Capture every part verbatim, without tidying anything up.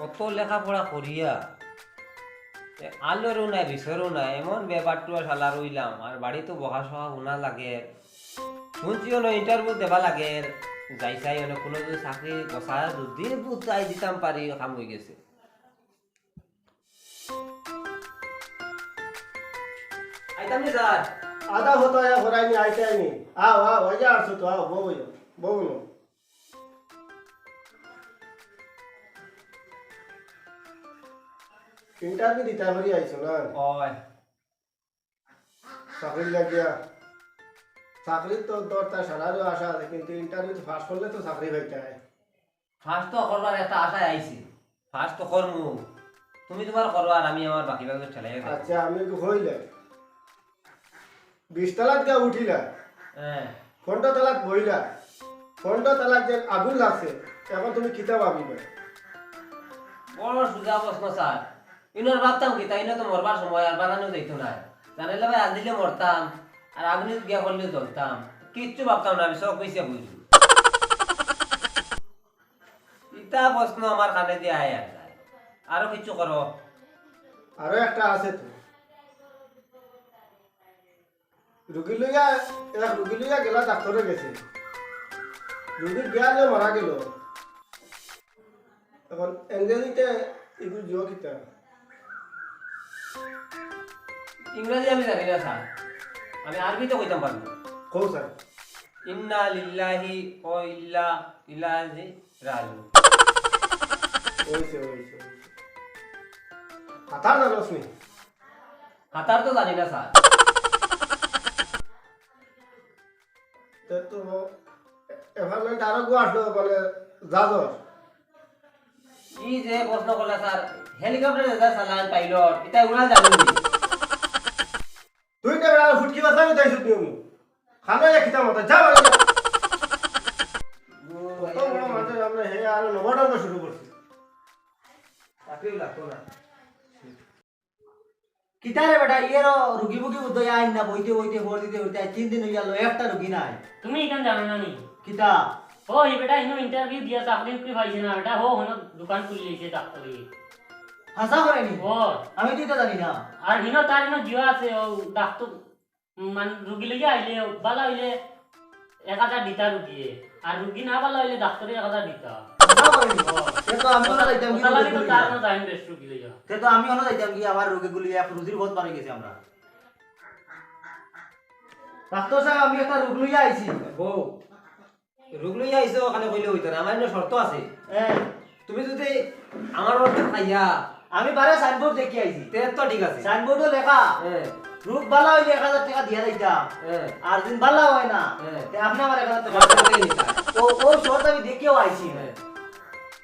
অত লেখাপড়া করিয়া এ আলোরও নাই, বিছরও নাই, এমন বেবাটুয়া শালা রইলাম। আর বাড়িত বকা-সকা হুনা লাগের। হুনছি অনো interview দেওয়া লাগের। যাই চাই অনো কুনু যদি চাকরি গছা যদি বুতাই দিতাম পারি, কাম অইগেছে। আইতাম নি স্যার? আদা হতো আয়া হরাইনি, আইতাইনি। আও, আও, আইয়া আছো তো, আও, বও, বও না। Interview দিতা করি আইছো না? অয়। চাকরি লাগিয়া। চাকরি তো দরকার, সারারও আশা আছে, কিন্তু interview তো পাস করলে তো চাকরি পাইতায়। পাস তো করবার একটা আশায় আইছি। পাস তো করমু। তুমি তুমার করো আর আমি আমার বাকি বাকি ঠেলাই দেব। আচ্ছা, আমি একটু কইলে। বিশ তালাত গিয়া উঠিলা। হ্যাঁ। পনেরো তালাত বইলা। পনেরো তালাত যে আগুন লাগছে, এখন তুমি কিতা ভাবিবা? বড় সুজা প্রশ্ন স্যার। ইনোর ভাবতাম কিতা, ইনো তো মরবার সময় আর বারানো যাইতো না। জানাইলে ভাই আজ দিলে মরতাম, আর আগুনে গিয়া করলে জ্বলতাম। কিচ্ছু ভাবতাম না, আমি সব কইছে বুঝি। ইতা প্রশ্ন আমার কানে দিয়া আয় আর যায়। আরো কিছু করো। আরো একটা আছে তো। রুগী লইয়া, এক রুগী লইয়া গেলা ডাক্তারর গেছে। রুগী বিয়ালে মারা গেল। এখন ইংরেজিতে ইগু জিও কিতা? ইংরেজি আমি জানি না স্যার, আমি আরবিতে কইতাম পারবো। কও স্যার। ইন্না লিল্লাহি ওয়া ইন্না ইলাইহি রাজিউন। অইছে, অইছে, অইছে। হাতার জানোস নি? হাতার তো জানি না স্যার। তে তো এভারমেন্ট আরো গু আসলো মানে জাজর। ই যে প্রশ্ন করলা স্যার, হেলিকপ্টারে যে চালায় পাইলট, ইতা উড়া জানো নি? তুই তো বেটা ফুটকি বাচ্চা, আমি তাই শুধু নিয়ম। খানা এক খিতা মতো, যা বাড়ি যা। ও, কত বড় মাথার সামনে হে আর নবরঙ্গ শুরু করছে। চাকরিও লাগতো না। কিতা রে বেটা, ইয়েরও রুগী বুগী বুদ্ধ আইন না, বইতে বইতে ভোর দিতে বইতে আজ তিন দিন অইয়া গেল, একটা রুগী নাই। তুমি ইখান জানো না নি? কিতা? ও, ই বেটা ইনো ইন্টারভিউ দিয়া চাকরি উকরি পাইছে না বেটা, হো, হনো দোকান খুলি লইছে ডাক্তারি। হাছা করে নি? ও। আমি তো ইতা জানি না। আর হিনো তার হিনো জিও আছে, ও ডাক্তার, উম, মানে রুগী লইয়া আইলে, বালা অইলে এক হাজার দিতা রুগীয়ে, আর রুগী না বালা অইলে ডাক্তারে এক হাজার দিতা। হাছা করে নি? ও। তে তো আমি অনো যাইতাম কি কথা লাগি তো রুগী তার লইয়া? না যাইন বেশ রুগী লইয়া। তে তো আমি অনো যাইতাম কি আমার রুগী গুলি এক রুজির পথ বার অই গেছে আমরা। ডাক্তার সাব, আমি একটা রোগ লইয়া আইছি। বউ, রোগ লইয়া আইছো, ওখানে কইলে অইতো না, আমার ইনো শর্ত আছে। হ্যাঁ। তুমি যদি আমার অর্ডার খাইয়া আমি বারে সাইনবোর্ড দেখি আইছি। তে তো ঠিক আছে। সাইনবোর্ডও লেখা, হ্যাঁ। রোগ বালা অইলে এক হাজার টেকা দিয়া যাইতাম। হ্যাঁ। আর যদি বালা অয় না, হ্যাঁ। তে আপনে আমার এক হাজার টেকা আমার কাছ থেকে নিতা। ও, ও শর্ত আমি দেখিও আইছি। হ্যাঁ।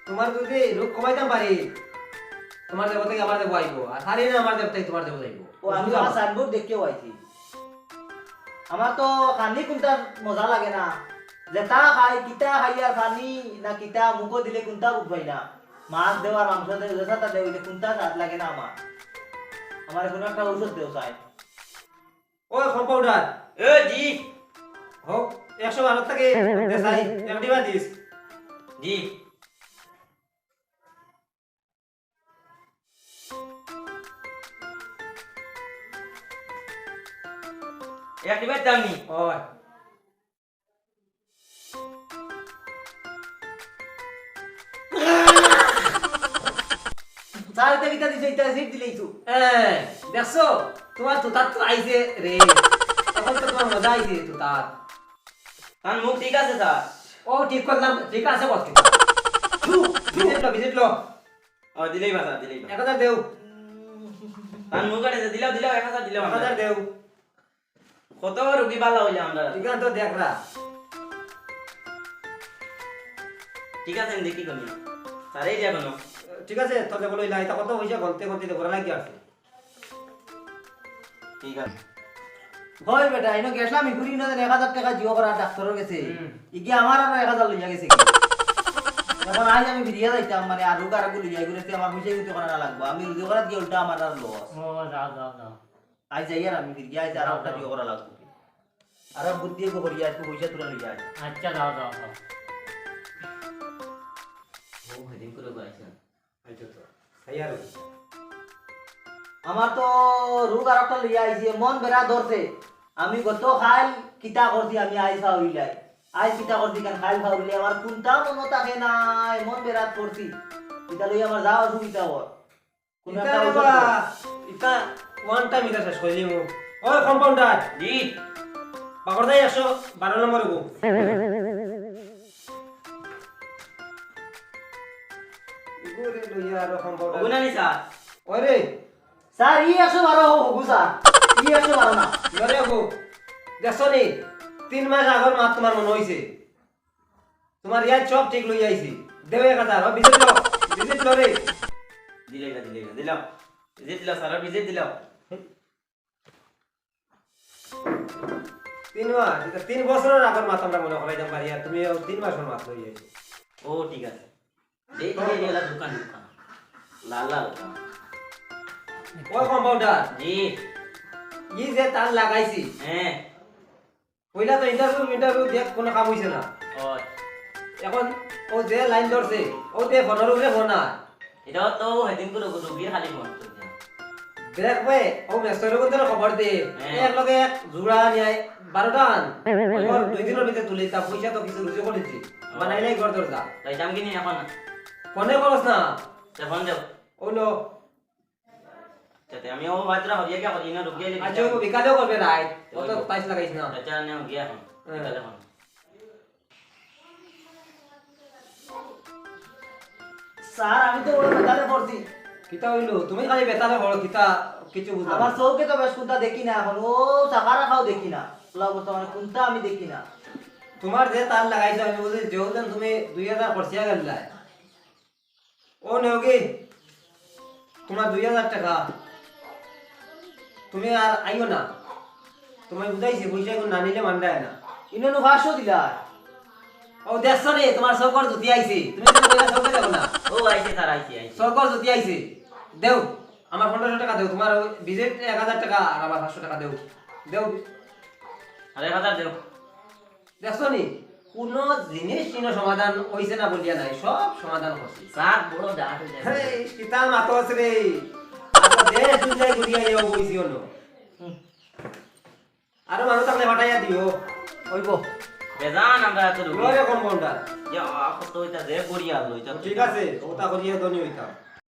তোমার যদি রোগ কমাইতাম পারি, তোমার দেব থাকি আমার দেব আইবো। আর পারি না, আমার দেব থাকি তোমার দেব যাইবো। ও, আমি বুঝলাম। আমার সাইনবোর্ড দেখিও আইছি। আমার তো খানি কুনটা মজা লাগে না। যেটা খাই, কিতা খাই আর পানি না কিতা, মুখো দিলে কুনটা বুঝবাই না। মাছ দেও আর মাংস দেও, যেটা দেও, অইলে কুনটা স্বাদ লাগে না আমার। আমার কুনু একটা ঔষধ দেও চাই। ওই কম্পাউন্ডার। এ জি। হোক, একশো বারো থাকি দে চাই, এক ডিবা দিস। জি। এক ডিবার দাম নি? ওই। চাইতে কিতা দিছে, ইটা সিট দিলেই তো। এ, দেখছো? তোমার তুতার তো আইছে রে। এখন তো তোমার মজা আইছে তুতার। তার মুখ ঠিক আছে, স্যার। ও, ঠিক করলাম, ঠিক আছে, বস। থু, থু। ভিজিট লো, ভিজিট লো। ও, দিলেই বাসা, দিলেই বাসা। এক হাজার দেও। তার মুখ আটে দিলাও, দিলাও, এক হাজার দিলাও। এক হাজার দেও। কত রুগী বালা অইলে আমরা। ঠিক আছে, তো দেখরা। ঠিক আছে, আমি দেখি কোনি। স্যার, এই যে কোনো। ঠিক আছে, তো যে বলো, ইলা, এটা কত পয়সা গলতে গলতে দেখো, লাগি আছে। ঠিক আছে। হয় বেটা, ইনো গেছলাম, ইগুরি ইনো এক হাজার টেকা জিও করা ডাক্তারর গেছে। হুম। ইগি আমার আরো এক হাজার লইয়া গেছে কি? এখন আইজ আমি ফিরিয়া যাইতাম, মানে, আর রোগ আর গুলি যাই, ইগুরে আমার পয়সা দিতে করা না লাগবো। আমি রুজি করাত গিয়া উল্টা আমার আর লস। ও, যাও, যাও, যাও। আইজ যাই আর আমি ফিরিয়া আইজ আর যাও, একটা যাও। জিও করা লাগবো। আর বুদ্ধি এগো করিয়া আইজ পয়সা তুলে লইয়া আইজ। আচ্ছা, যাও, যাও, যাও। ও, হেদিন করে গো আইছেন। আইছো তো। খাইয়া রো। আমার তো রোগ আর একটা লইয়া আইছে, মন বেড়া ধরছে। আমি গত খাইল কিতা করছি, আমি আইজ ফাউরিলাই। আইজ কিতা করছি, কেন খাইল ফাউরিলাই, আমার কুনটা মনো থাকে না, এমন বেড়াত পড়ছি। ইটা লইয়া আমার যা অসুবিধা অর। কুনু ইটা একটা রে ঔষধ বা, দেও। ইটা one time ইটা শেষ করি দিমু। ওই কম্পাউন্ডার। জি। বাগরদাই একশো বারো নম্বর গো। ইগু রে লইয়া আরো কম্পাউন্ডার। ওগু না নি স্যার? ওই রে। স্যার, ই একশো বারো হো, হগু স্যার। ই একশো বারো না। লরে হো। দেখছো নি? তিন মাস আগর মাত তুমার মনো অইছে। তুমার ইয়াদ সব ঠিক লই আইছি। দেও এক হাজার, ও ভিজিট লও, ভিজিট লও রে। দিলাই না, দিলাই না, দিলাম। ভিজিট দিলাম, স্যার, ভিজিট দিলাম। তিন মাস, ইটা তিন বছরর আগর মাত আমরা মনো করাইতাম পারি, আর তুমি অউ তিন মাসর মাত লই আইছো। ও, ঠিক আছে। এই, এই, এই, এলা দোকান, দোকান। লাল, লাল দোকান। ও কম্পাউন্ডার। জি। ই যে তার লাগাইছি। হ্যাঁ। পয়লা তো ইন্টারভিউ, ইন্টারভিউ দিয়া কুনু কাম অইছে না। অয়। এখন অউ যে লাইন ধরছে, অউ তে ফোনর উপরে ফোন আর। ইটা তো হেদিন করে রুগীর খালি ফোন করছে। দেখবে, অউ মেস্তরি কুনতরে খবর দে। হ্যাঁ। এক লগে এক জুড়া নিয়া বারোটা আন। অয়। অর দুই দিনর ভিতরে তুলি, তা পয়সা তো কিছু রুজি করেছি। অয়। বানাইলাই ঘর দরজা। যাইতাম কি নি এখন? ফোনে করস না। তে ফোন দেও। অউ লো। যাতে আমি ও বাদরা হরিয়া গিয়া করি না, রুগী আইলে আচ্ছা, ও বিকালেও করবে রাইত। ও তো ওই তো। পাইস লাগাইস না। আচ্ছা, নে গিয়া এখন। হ্যাঁ। বিকালে এখন। স্যার, আমি তো ওই বেতালে পড়ছি। কিতা অইলো? তুমি খালি বেতালে পড়ো, কিতা কিছু বুঝলাম না। আমার চউখে তো বেশ কুনটা দেখি না এখন। ও চাকা রাখাও দেখি না। ওলা অবস্থা মানে কুনটা আমি দেখি না। তুমার যে তার লাগাইছো আমি বুঝি, যেহেতু তুমি দুই হাজার খরচিয়া গেলায়। ও নেওগি, তুমার দুই হাজার টেকা। তুমি আর আইও না। তুমায় বুঝাইছি, পয়সা এগুন না নিলে মানরায় না। ইনো নু পাঁচশো দিলা। ও দেখছো নি, তুমার চউখর জুতি আইছে। তুমি তো কইলা চউখে দেখো না। ও আইছে স্যার, আইছে, আইছে। চউখর জুতি আইছে। দেও, আমার পনেরোশো টেকা দেও। তুমার ওই ভিজিট এক হাজার টেকা আর আমার পাঁচশো টেকা দেও। দেও। আর এক হাজার দেও। দেখছো নি? কুনু জিনিস ইনো সমাধান অইছে না বলিয়া নাই, সব সমাধান করছি। স্যার, বড় ডাট অই গেছে। হেই, কিতা মাতস রে? আচ্ছা, দেশ দুনিয়া ঘুরিয়া ইয়া বইছি অনো। হুম। আরো মানুষ থাকলে পাঠাইয়া দিও। অইবো। বেজান আমরা এত রুগী। লরে কম্পাউন্ডার। ইয়া, আ, কত অইতা যে করিয়া লইতা। ঠিক আছে, ওটা করিয়া ধনী অইতাম।